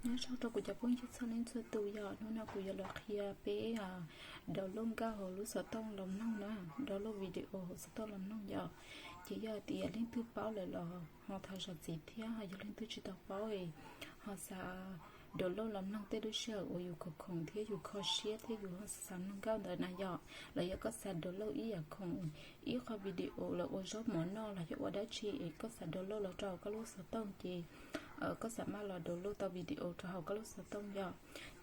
Nyob zoo rau kuv cov phooj ywg txhua leej txhua tus yom, hnub no kuv yuav los qhia peb download nkauj hauv lub xov tooj los mloog na, download video hauv xov tooj los mloog yom. Ces yog tias leej twg paub lawm los ho thov zam txim thiab, ho yog leej twg tsis tau paub es ho xav download los mloog tej lub sij hawm uas yus khoom khoom thiab yus kho siab thiab yus ho xav mloog nkauj ntawd na yom, los yog koj xav download ib yam khoom, ib qho video lawv ua zaub mov noj los yog ua dab tsi es koj xav download los rau koj lub xov tooj ces koj xav maj los download tau video rau hauv koj lub xov tooj yom.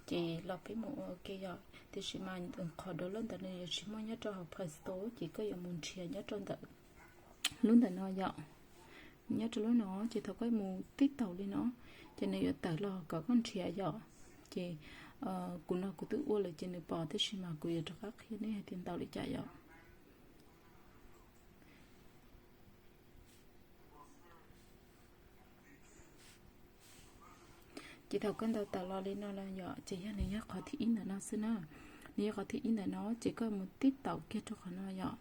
Ces los peb mus ua ua ke yom, tiam sis mas qhov download ntawd nws yuav tsis muaj nyob rau hauv Play Store, ces koj yuav mus nrhiav nyob rau ntawm lub ntawm no yom. Nyob rau lub no ces thaum koj mus tib taum li no, ces nws yuav tawm los kom koj nrhiav yom. Ces kuv no kuv twb ua lawm ces nws pom, tab sis mas kuv yuav rov qab qhia nej hais tias ntau li cas yom. Ces thaum koj ntaus tawm los li no na yom, ces yog nws yog qhov thib ib ntawm no xwb na. Nws yog qhov thib ib ntawm no, ces koj mus tib taum kiag rau qhov no yom.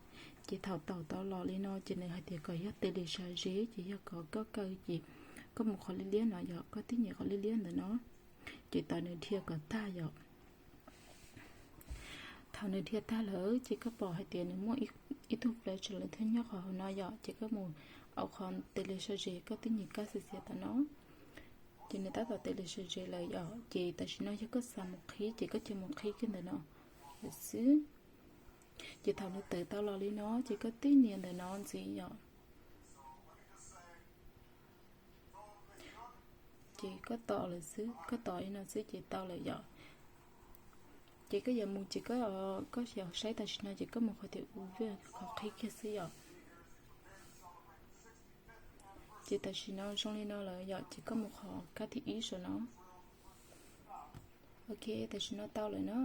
Ces thaum taum tau los li no ces nws hais tias kom yog tes li sab ze, ces yog kom koj kaw ces koj mus qhov liab liab no yom, koj tib nyem qhov liab liab ntawm no, ces tos nws dhia kom tag yom. Thaum nws dhia tag lawm ces koj pom hais tias nws muaj ib tug flash lawm thiab nyob qhov hauv no yom, ces koj mus au qhov tes li sab ze, koj tib nyem kab xiav xiav tom no, ces nws tab tom tes li sab ze lawm yom. Ces tam sim no yog koj xav mus qhib ces koj cia mus qhib kiag ntawm no lawm xwb. Ces thaum nws tawm tau los li no ces koj tib nias ntawm no ntxiv yom. Ces koj tos lawm xwb, koj tos li no xwb ces tau lawm yom. Ces koj yuav mus ces koj xav saib tam sim no ces koj mus qhov tias u vej qhov qhib kiag xwb yom. Ces tam sim no zoo li no lawm yom, ces koj mus qhov kab thib ib saum no. Ok, tam sim no tau lawm na.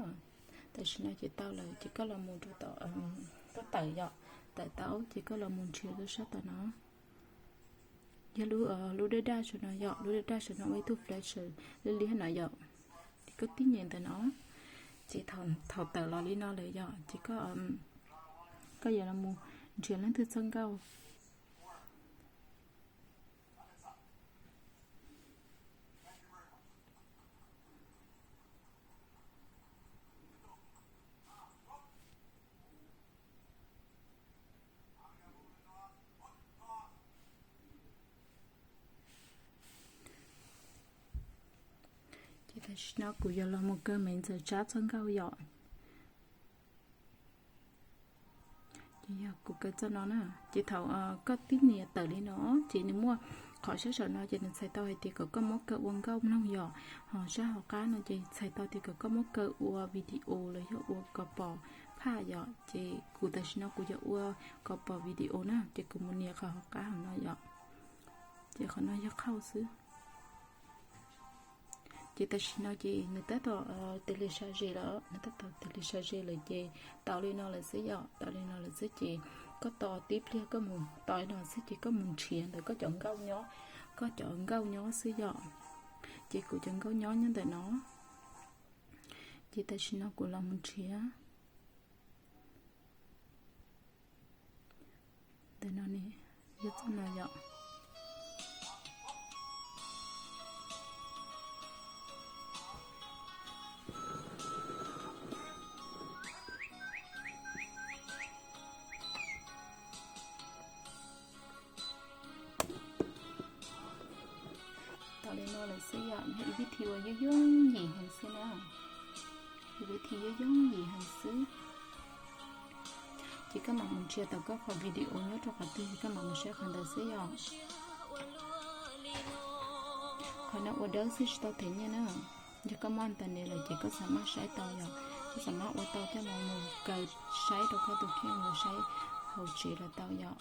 Tam sim no ces tau lawm ces koj los mus rau tom, koj tawm yom, tawm tau ces koj los mus nrhiav rau sab tom no. Yog lub, lub daj daj saum no yom, lub daj daj saum no ua ib tug flash liab liab no yom. Ces koj tib nyem ntawm no, ces thaum tawm los li no lawm yom, ces koj yuav los mus nrhiav leej twg txoj nkauj. Ces tam sim no kuv yuav los mus kaw Maiv Ntxawm Tsab txoj nkauj yom. Ces yog kuv kaw txoj no na, ces thaum koj tib nias tawm li no, ces nws muaj qhov sab saum no ces nws txhais tau hais tias kom koj muab kaw ua nkauj mloog yom. Ho sab hauv qab no ces txhais tau tias kom koj muab kaw ua video los yog ua kom pom phaj yom. Ces kuv tam sim no kuv yuav ua kom pom video na, ces kuv mus nias qhov hauv qab hauv no yom. Ces qhov no yog qhauj xwb. Ces tam sim no ces nws tab tom tes li sab ze lawm, nws tab tom tes li sab ze lawm ces tau li no lawm xwb yom, tau li no lawm xwb ces koj tos tib pliag, koj mus tos li no xwb ces koj mus nrhiav ntawm koj cov nkauj nyob, koj cov nkauj nyob xwb yom. Ces kuv cov nkauj nyob nyob ntawm no. Ces tam sim no kuv los mus nrhiav ntawm no ne, yog txoj no yom. Tau li no lawm xwb yom, yog ib vib thi uas yooj yooj yim heev xwb na. Ib vib thi yooj yooj yim heev xwb. Ces koj mam mus nrhiav tau koj qhov video nyob rau qhov twg ces koj mam mus saib qhov ntawd xwb yom. Qhov no ua dawb xwb tsis tau them nyiaj na. Yog koj muaj internet lawm ces koj xav maj saib tau yom, koj xav maj ua tau coj los mus kaw saib rau koj tus kheej los saib hauv tsev los tau yom.